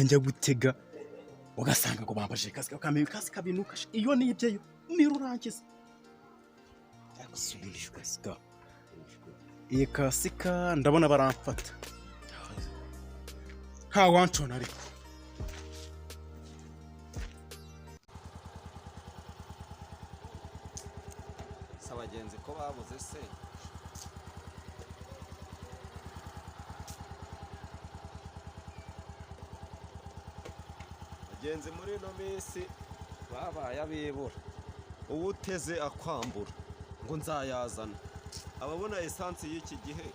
Njya gutega ugasanga ngo bambaje kasike, bakamenya kasike binuka. Iyo nibyeyo nirurangiza cyagusubirishwa kasika. Iyi kasika ndabona baramfata, nta wancona ariko. Si abagenzi ko babuze se? Abagenzi muri ino minsi babaye abibura, uwo uteze akwambura ngo nzayazana, ababona esansi y'iki gihe.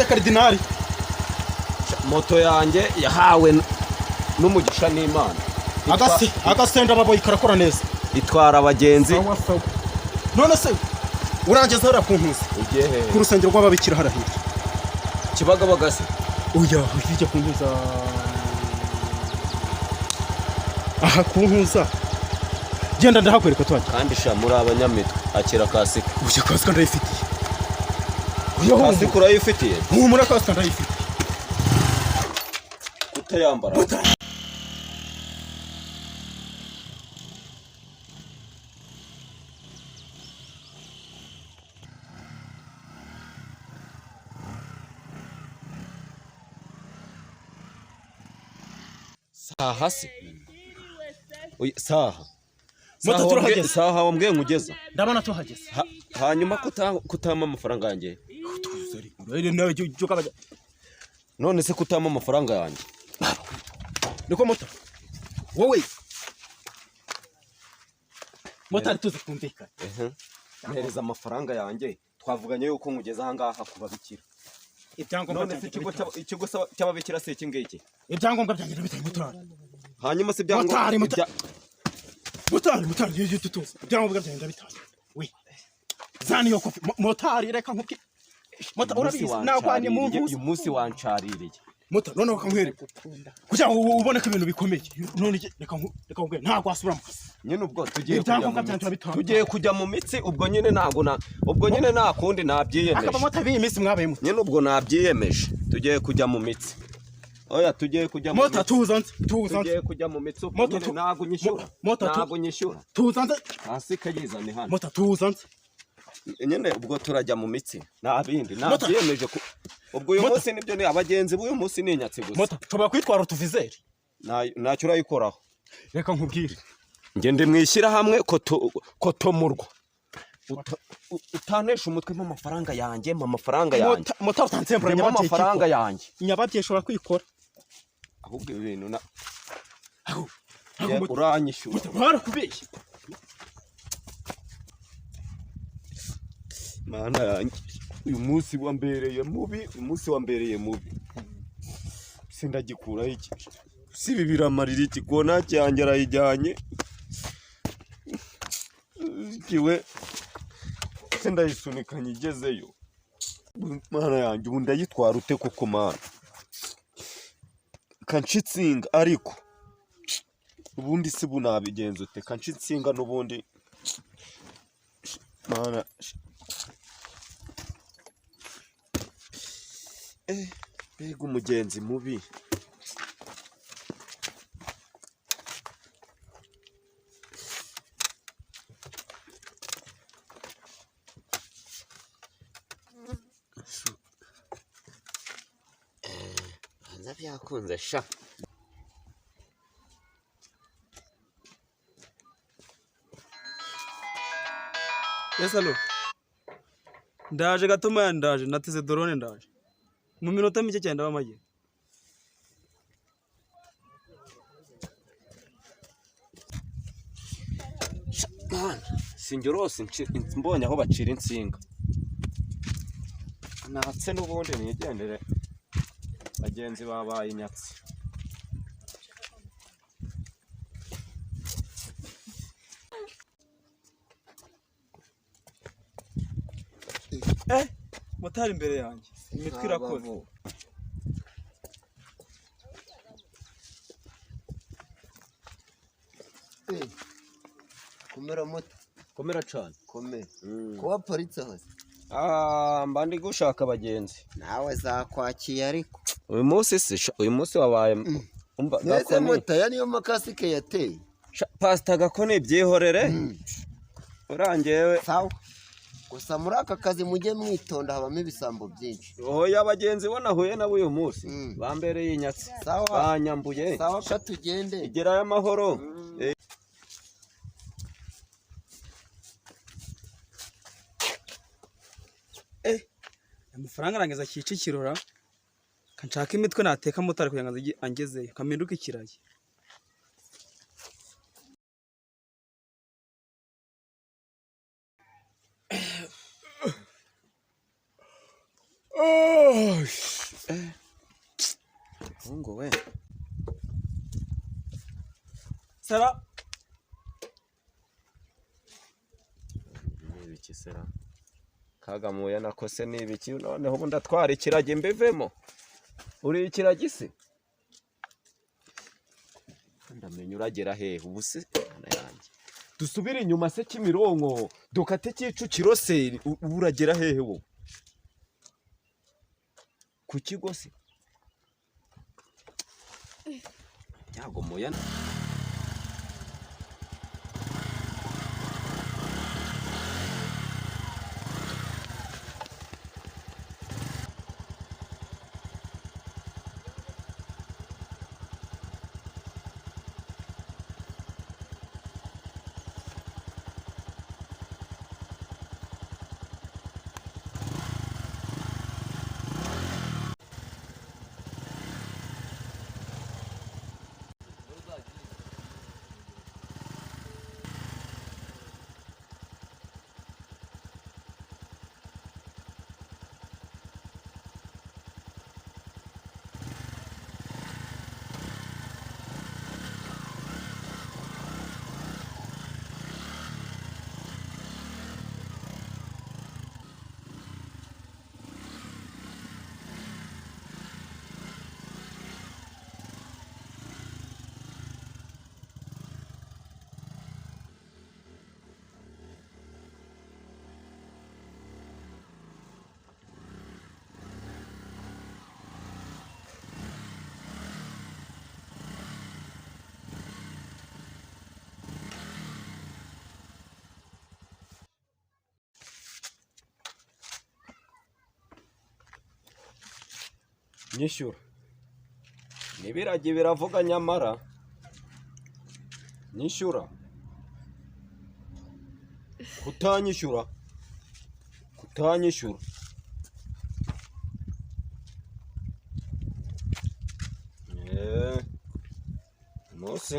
Karidinari. Moto yanjye yahawe n'umugisha n'Imana. Agasenda ababoyi karakora neza. Itwara abagenzi. Sawa sawa. None se urangiza hariya ku nkuzi? Ugiye hehe? Ku rusengero rw'ababikira hariya hirya. Kibagabaga se? Oya, hirya ku nkuza, aha ku nkuza. Genda ndahakwereka tuhajya. Kandi sha muri abanyamitwe, akira kasike. Uya, kasika ndayifitiye. Oya. Kasike urayifitiye? Humura, kasika ndayifitiye. Kutayambara. Saha se? Oya, saha. Moto. Saha. Turahageze. Saha wambwiye nkugeza. Ndabona tuhageze. Hanyuma kutampa amafaranga yanjye? None se kutampa amafaranga yanjye? Niko moto, wowe motari, tuzi twumvikane. Ehe. Mpereza amafaranga yanjye, twavuganye yuko nkugeza ahangaha ku babikira. Ibyangombwa None se byanjye ikigo ndabitanga. ikigo cy'ababikira si iki ngiki? Ibyangombwa byanjye ndabitanga, motari. Hanyuma se ibyangombwa Motari, motari. Motari, motari, yo tuzi, ibyangombwa byanjye ndabitanga. We zani yo kofi. Motari, reka nkubwire. Mota, urabizi nakwanye mu nkuzi. Uyu munsi wancaririye. Mota, noneho kankwereka kugira ngo ubone ko ibintu bikomeye. None reka nkubwire, ntabwo wasubira mu kazi. Nyine ubwo tugiye kujya Ibyangombwa mu byanjye mitsi. turabitanga. Tugiye kujya mu mitsi, ubwo nyine ntabwo na ubwo nyine nta kundi, nabyiyemeje. Akaba b'iyi minsi mwabaye muto. Nyine ubwo nabyiyemeje, tugiye kujya mu mitsi. Oya, tugiye kujya mu Mota, mitsi. tuzanze, tuzanze. Tugiye kujya mu mitsi ubwo. Moto Nyine ntabwo unyishyura. Moto Ntabwo unyishyura. Tuzanze. Hasi kayizane hano. Mota, tuzanze. Nyine ubwo turajya mu mitsi, nta bindi. Moto. Nabyiyemeje ubwo uyu Moto. munsi nibyo, ni abagenzi b'uyu munsi ni inyatsi gusa. Mota, nshobora kwitwara utuvizeri. Ntacyo urayikoraho. Reka nkubwire. Njye ndi mu ishyirahamwe kotomurwa. Utanesha umutwe, mpa amafaranga yanjye, mpa amafaranga yanjye. Mota, mota, utansembura. Mpa Nyababyeyi amafaranga ikikora. yanjye. Nyababyeyi ishobora kwikora. Ahubwo ibi bintu na Aho Njye moto. uranyishyura. Moto, barakubeshye. Mana yanjye, uyu munsi wambereye mubi, uyu munsi wambereye mubi. Sindagikuraho iki? Si ibi biramarira iki? Konaki yanjye arayijyanye kiwe, sindayisunika nyigezeyo. Mana yanjye, ubu ndayitwara ute koko? Mana, kanca insinga, ariko ubundi si bu nabigenza ute? Kanca insinga n'ubundi, Mana. Eh, mbega umugenzi mubi! Banza byakunze sha. Yes, hello. Ndaje gato maya, ndaje nateze drone, ndaje. Mu minota mike cyane ndaba mpageze. Mana, sinjye urose mbonye aho bacira insinga, natse n'ubundi nigendere. Bagenzi babaye inyatsi. Eh, motari imbere yanjye imitwe irakoze. Komera moto. Komera cyane. Komera. Ko waparitse hose? Ah, mba ndi gushaka abagenzi. Nawe zakwakiye ariko. Uyu munsi se uyu munsi wabaye umva. Mbese Gakoni. moto aya niyo makasike yateye. Sha, pasita Gakoni, byihorere urangewe. Sawa. Gusa muri aka kazi mujye mwitonda, habamo ibisambo byinshi. Oya, abagenzi bo nahuye nabo uyu munsi bambereye inyatsi. Sawa. Banyambuye. Sawa, ka tugende. Igerayo amahoro. Amafaranga arangiza Kicukiro ra, kanshaka imitwe nateka motari kugira ngo angezeyo kampinduke ikirayi. Mungu we. Sara. Ni ibiki sera kagamuye nakose? Ni ibiki noneho? Ubu ndatwara ikiragi mbivemo. Uri ikiragi se? Ndamenya uragera hehe ubu se? Mana yanjye, dusubire inyuma se Kimironko, dukate Kicukiro se? Ubu uragera hehe wowe? Ku kigo se byagomoye. Nyishyura n'ibiragi biravuga, nyamara nyishyura kutanyishyura, kutanyishyura. Munsi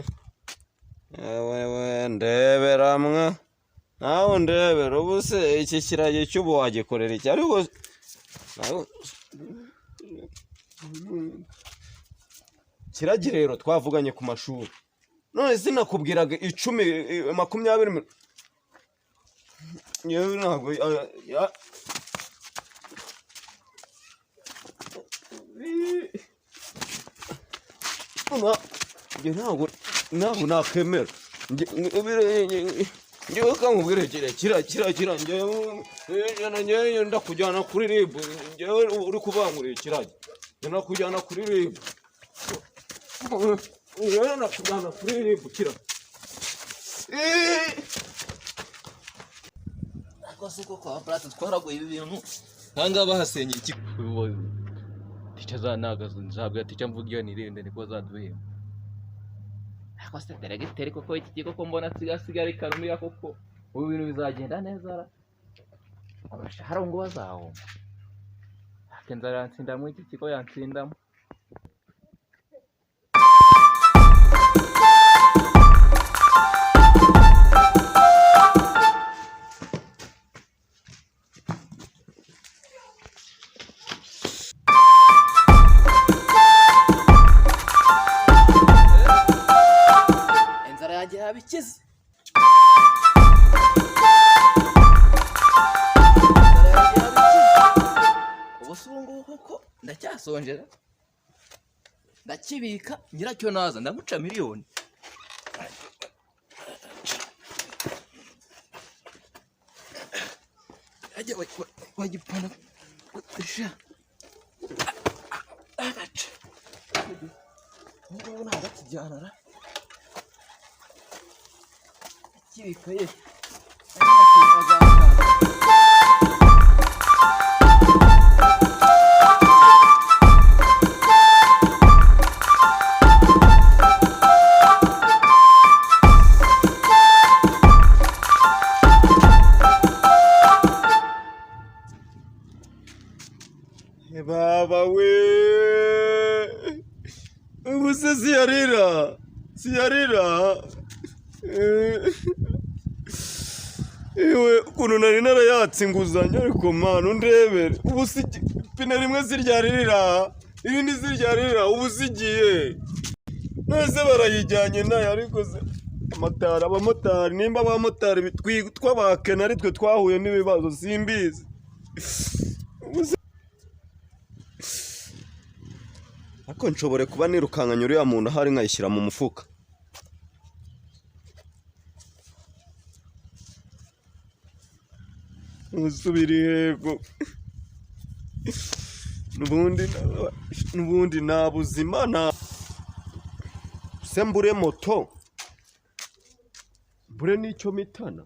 ewewe, ndebera mwa nawe, ndebera. Ubu se iki kiragi cy'ubu wagikorera iki? Ariko nawe kiragi rero twavuganye ku mashuri, none sinakubwiraga 10, 20. Yewe ntabwo njye ntabwo nakemera. Njyewe kankubwire, kira kira kira kira, njyewe ndakujyana kuri RIB. Njyewe uri kubangurira ikiragi, njye nakujyana kuri RIB. Njyewe nakujyana kuri RIB kira. Ariko se koko abaparate twaraguye ibi bintu nk'ahangaha bahasenyeye iki? Tica za ntabwo nzabwira tica mvuga iyo nirinde niko bazaduhemba. Ariko se deregiteri koko iki kigo ko mbona asigaye ari karumira koko, ubu ibintu bizagenda neza ra? Abashahara ngo bazahomba, ariko inzara yansindamo, iki kigo yansindamo. Inzara yanjye yaba ikize. Inzara yanjye yaba ikize. Ngubu koko ndacyasonjera, ndakibika, nyiracyo naza ndamuca miliyoni. Ajya wagipana sha agace. Ubu ngubu ntabwo akijyana ra, akibika ye. Azashaka. Baba we, ubu se siyarira, siyarira? Iwe ukuntu nari narayatse inguzanyo, ariko mana undebere, ubu si ipine rimwe siryaririra, irindi siryaririra, ubu sigiye none barayijyanye nayo. Ariko se amatari, abamotari, nimba abamotari twabakena ari twe twahuye n'ibibazo, simbizi. Ubu se ariko nshobore kuba nirukankanye uriya muntu ahari nkayishyira mu mufuka. Usubira ihego, n'ubundi nta buzima, nta se, mbure moto, mbure n'icyo mitana.